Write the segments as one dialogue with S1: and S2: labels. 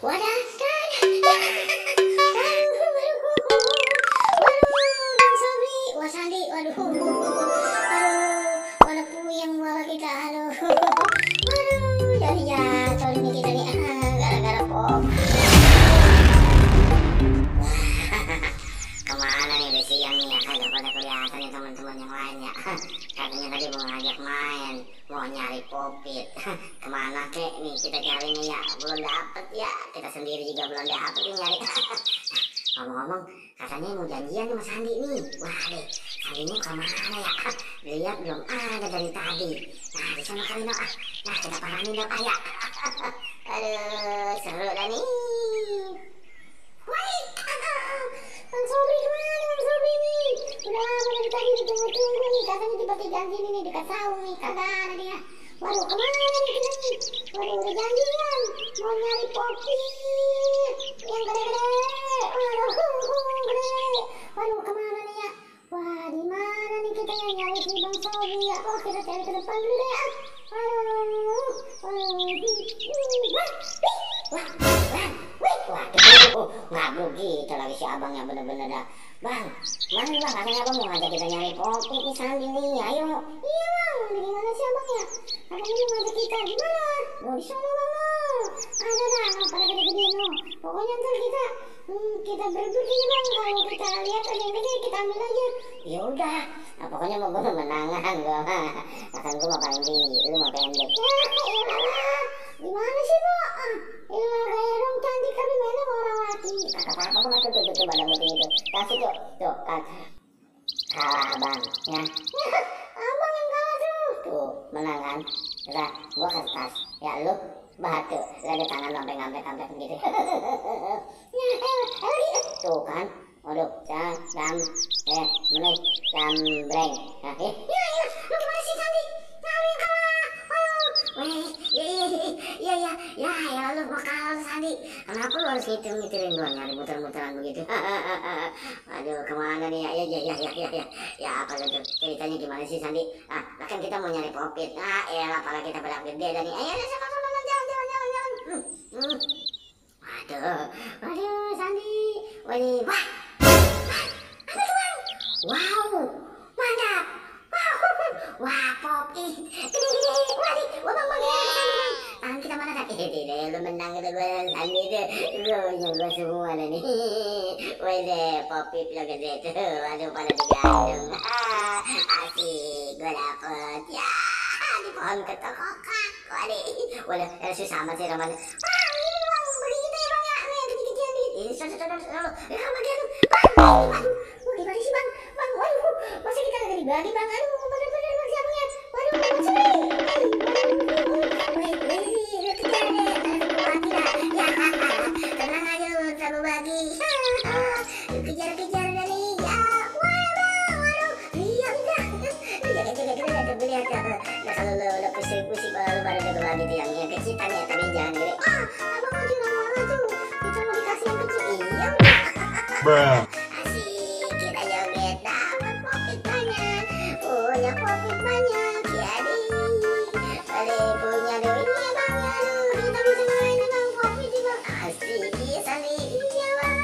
S1: Wadah, Bang Sobri, Wah Sandi, waduh, mana puyeng bawa kita, jadi jatuh nih kita nih, gara-gara pop. Kemana nih udah siang nih ya, kagak pada kelihatan nih teman-teman yang lainnya. Katanya tadi mau ngajak main, mau nyari popit. Kemana kek nih kita carinya ya, belum dapet ya. Kita sendiri juga belum dapet nih nyari. Ngomong-ngomong, katanya mau janjian nih Mas Sandi nih. Wah deh, Sandinya kemana ya? Lihat belum ada dari tadi. Nah di sana kali no. Nah kita paranin dong ya. Aduh seru dah nih. Woi, Bang Sobri kemana Bang Sobri nih? Udah lama dari tadi ditunggu-tunggu nih, katanya tiba-tiba janji nih dekat saung nih, kagak ada dia. Waduh kemana nih kita nih? Waduh udah janjian mau nyari popit yang gede-gede. Waduh gede. Waduh kemana nih ya? Wah di mana nih kita yang nyari si Bang Sobri ya? Oh kita cari ke depan dulu deh ya. Waduh, gitu lagi si abangnya bener-bener dah. Bang, mana nih bang? Katanya abang mau ngajak kita nyari popit nih Sandi nih. Ayo. Iya bang, di mana sih abangnya? Katanya mau ngajak kita gimana? Mau di sana bang no. Ada dah, no, pada gede-gede no. Pokoknya ntar kita berebut ini bang. Kalau kita lihat ada yang gede kita ambil aja. Ya udah. Nah, pokoknya mau gue menangan gue mah. Akan gue mah paling tinggi, lu mah pendek. Gimana sih bu? Ilah kayak dong cantik tapi mainnya sama orang laki. Kata apa gue masuk tuh badan putih itu. Kasih tuh kan. Kalah abang ya. Abang yang kalah tuh menang kan. Udah gue kertas ya lu batu lagi tangan sampai ngambek-ngambek gitu. Tuh kan. Waduh, jam menit jambreng. Nah, lu kemana sih Sandi? Tahu yang kalah. Ya, lu bakal Sandi. Kenapa lu harus ngitirin doang nyari muter-muteran begitu? Aduh, kemana nih ya? Ya, apa itu? Ceritanya gimana sih Sandi? Ah, kan kita mau nyari popit. Ah, elah, pala kita berak gede dan nih. Ayo, sama jalan. Waduh, Sandi. Wah. Wow, mantap. Wah, popit. Gede-gede. Wah, bang. Tangan kita mana tak? Tidak, lu menang itu gue Sandi itu. Lu gue semua dah nih. Wah, deh, popit lo gede tuh. Aduh, pada digantung. Asik, gue dapet. Ya, di pohon ketokokak. Waduh, susah amat sih namanya. Bang, ini bang, begitu ya bang ya. Nih, kecil-kecil nih. Ini, selalu. Ya, bagian. Bang, gimana sih bang? Bang, waduh, masa kita gak dibagi bang? Aduh, bener-bener bang siapanya. Waduh, Mas Sobri. Lu kejar deh, bagi dah. Ya, tenang aja lu, sama bagi. Lu kejar-kejar dah nih. Ya, waduh. Iya, udah. Lu jaga-jaga kita udah belihat. Nah, kalau lu udah pusing-pusing, kalau lu baru udah kebagi tuh yang kecitan ya, tapi jangan gede. Abang aja gak marah tuh. Kita mau dikasih yang kecil. Iya, udah. Punya popit banyak jadi punya duitnya bang ya kita bisa main dengan popit bang asik iya Sandi iya bang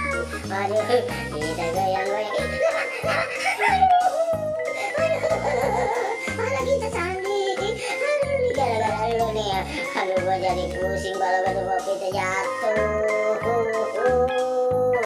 S1: waduh